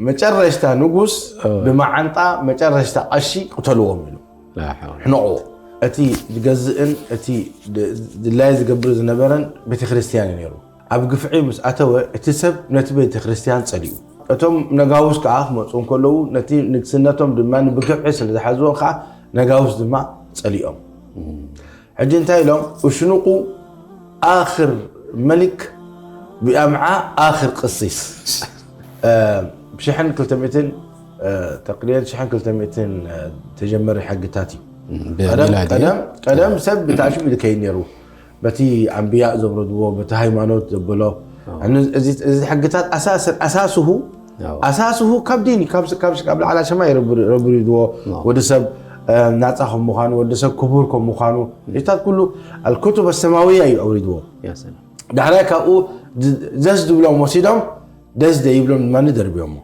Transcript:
መጨረሽታ ንጉስ ብመዓንጣ መጨረሽታ ቀሺ ቅተልዎም ኢሉ ሕነቆ። እቲ ዝገዝእን እቲ ድላይ ዝገብር ዝነበረን ቤተክርስትያን እዩ ነይሩ። ኣብ ግፍዒ ምስ ኣተወ እቲ ሰብ ነቲ ቤተክርስትያን ጸሊኡ። እቶም ነጋውስ ከዓ ክመፁ እንከለዉ ነቲ ንግስነቶም ድማ ብግፍዒ ስለ ዝሓዝዎ ከዓ ነጋውስ ድማ ጸሊኦም። ሕጂ እንታይ ኢሎም? እሽኑቁ ኣኽር መሊክ ብኣምዓ ኣኽር ቅሲስ። ብሽሕን ክልተ ሚእትን ተቅሪበን ሽሕን ክልተ ሚእትን ተጀመረ ሕግታት እዩ። ቀደም ሰብ ብታሽሙ ይልከይ ነይሩ። በቲ ኣንብያእ ዘብረድዎ በቲ ሃይማኖት ዘበሎ እዚ ሕግታት ኣሳስሁ ኣሳስሁ ካብ ዲን ካብ ካብ ላዕላ ሰማይ ረብሪድዎ። ወዲ ሰብ ናፃ ከም ምዃኑ፣ ወዲ ሰብ ክቡር ከም ምዃኑ፣ እታት ኩሉ ኣልኩቱብ ኣሰማውያ እዩ ኣውሪድዎ። ዳሕራይ ካብኡ ደስ ዝብሎም ወሲዶም፣ ደስ ዘይብሎም ድማ ደርብዮሞ።